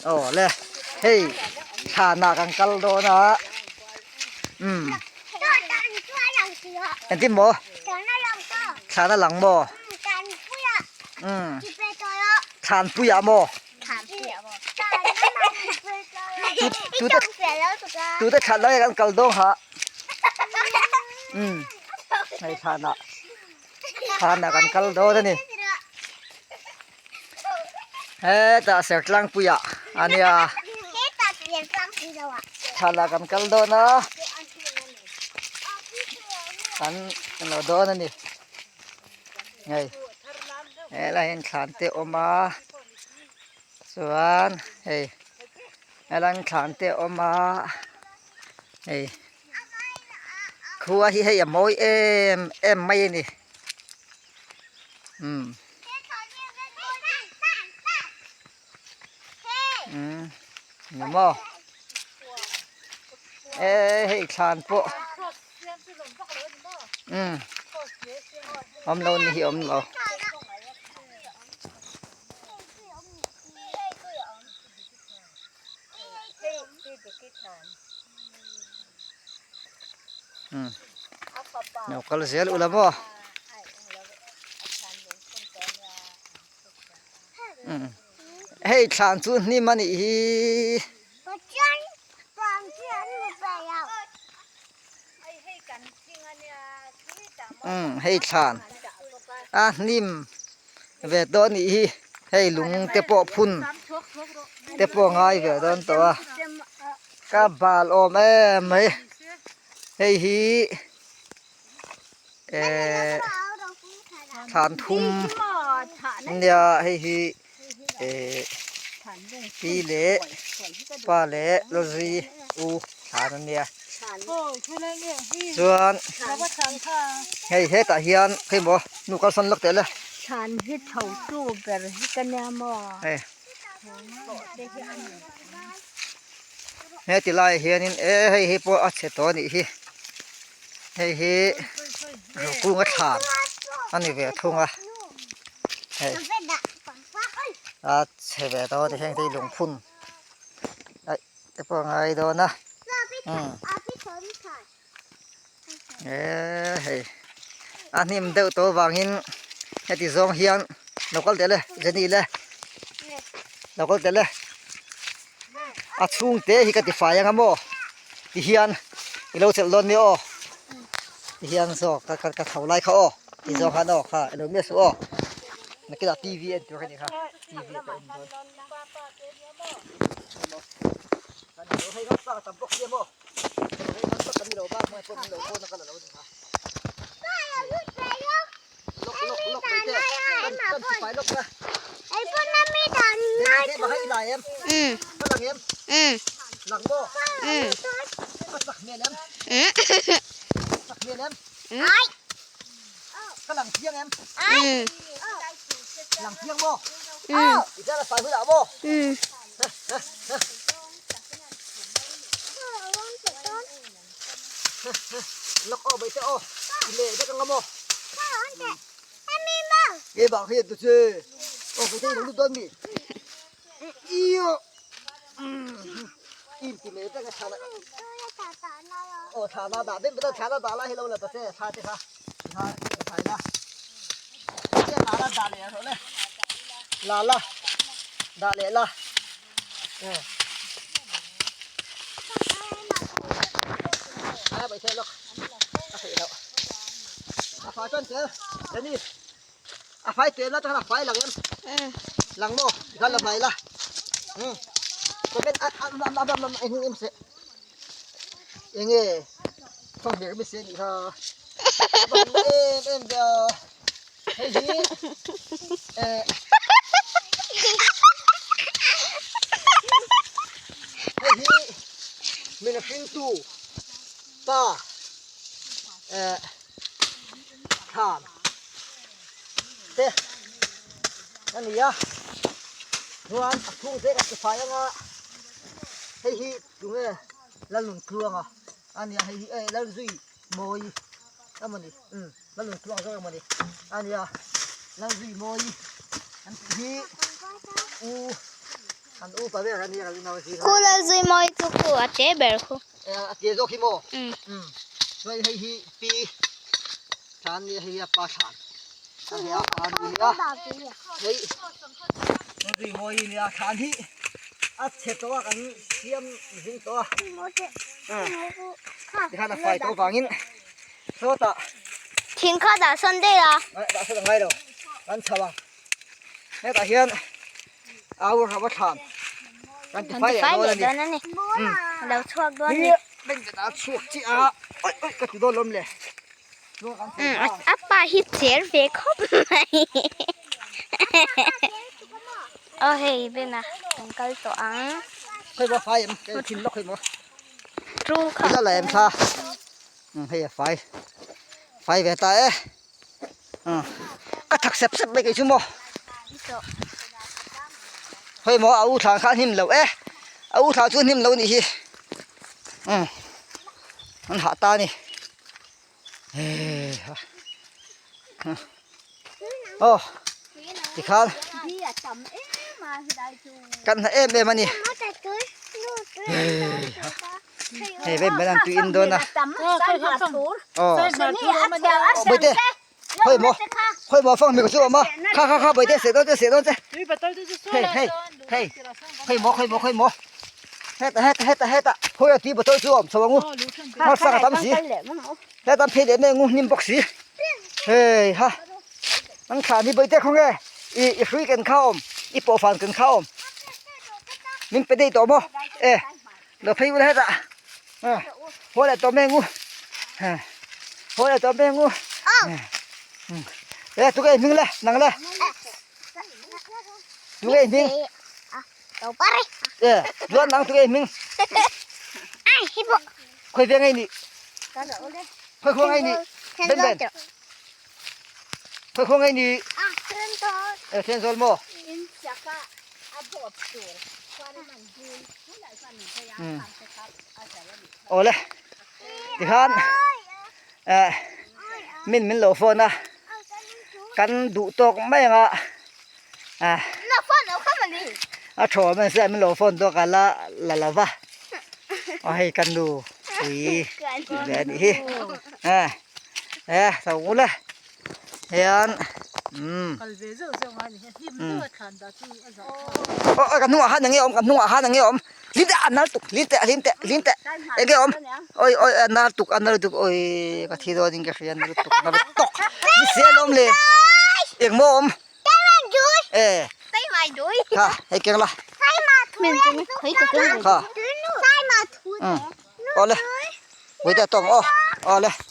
Aw le hei thlanah kan kal dawn a umm engtin maw thlan a lang maw umm thlanpuiah maw tute thlan lai kan kal dawn hah umm hei thlanah thlanah kan kal dawn a ni. Hetah Sertlangpuiah a nia thlalak kan kal dawn a kan lo dawn a ni hei helai hian thlan te a awm a chuan hei helai hian thlan te a awm a hei khua hi hei a mawi em em mai a ni. Umm umm ni maw e hei thlan pawh umm awm lo ni hi awm lo. Umm lo kal zel ula maw umm hei thlan chu hnim a nih hi. Umm hei thlan a hnim ve tawh a nih hi hei lung te pawh phun te pawh a ngai ve dawn tawh a ka bal awm em mai hei hi ehh thlan thum nia hei hi ehh pi leh pa leh lawzi u thlan a nia chuan hei hetah hian hei maw nu kalsan lawk teh le. Heti laiah hianin e hei hi pawh a chhe tawh a nih hi hei hi ruhkunga thlan a ni ve thung a hei a chhe ve tawh a ni heng te hi lungphun aih te pawh a ngai dawn a umm e hei a hnim deuh tawh avangin heti zawng hian lo kal teh le Jenny le lo kal teh le a chhungte hi ka ti fai anga maw ti hian i lo chelh dawn nia aw ti hian zawk ka ka tho lai kha aw ti zawng khan aw kha ilo miah suh aw nakinah t v a en tur ka ni kha t v a ka en dawn An upa ber a nia kan unau zing a. Khu lal zui mawi chu khu a te ber khu. A te zawk hi maw? Umm. Chuan hei hi pi thlan nia hei hi a pa thlan. A hei a pa nu nia. Hei zui mawi nia thlan hi a chhe tawh a kan siam zing tawh a. Tikhan a fai tawh vangin sawtah. Thing kha dah sawn daih a. Dah sawn a ngai lo. Kan chho ang. Hetah hian au rava thlan kan ti fai leh dawn a ni. A lo chhuak dawn a ni. A chhuak chiah a, oi oi ka ti dawn lawm le. A pa hi cher ve khawp mai. Aw hei Ben-a kan kal tawh ang. Khawi maw fai em? Kei thin lawk khawi maw? Ṭu kha. Ila la em thla. Hei a fai. Fai ve ta e. Ka thak sep sep mai kei chu maw hei maw a u thlan kha a hnim lo e a u thlan chu a hnim lo nih hi an hah ta a ni heiha aw tikhan kan hna em em a ni heiha. Hei vek ber an tui in dawn a. Aw. Bawihte khawi maw khawi maw fang hmel chu a awm a kha kha kha bawihte seh dawn che seh dawn che hei hei hei khawi maw khawi maw khawi maw hetah hetah hetah hetah khawi a tui bottle chu a awm chho ang u hmarcha ka tam si hetah an phei leh mai ang u hnim bawk si hei ha an thlan hi bawihte khawnge ih i hrui kan kha a awm i pawhfan kan kha a awm min pe daih tawh maw e. Lo phei ula hetah haw leh tawh mai ang u haw leh tawh mai ang u e tuke hming le nang le tuke hming e chuan nang tuke hming khawi veng ei ni khawi khuang ei ni ben ben khawi khuang ei ni e Thenzawl maw Awle tikhan eh min min lo phone a kan duh tawk mai anga ah a thaw mai sia min lo phone tawk a la la lo va aw hei ka nu pui tih ve a nih hi eh eh tho ule. Hian umm aw aw ka hnungah khan enge awm ka hnungah khan enge awm hlim teh a nal tuk hlim teh hlim teh hlim teh enge awm awi awi a nal tuk a nal tuk awi ka thi dawn in ka hria nal tuk nal tuk ni se alawm le engmaw awm e kha hei keng la kha umm awle vawi te a tawng aw awle.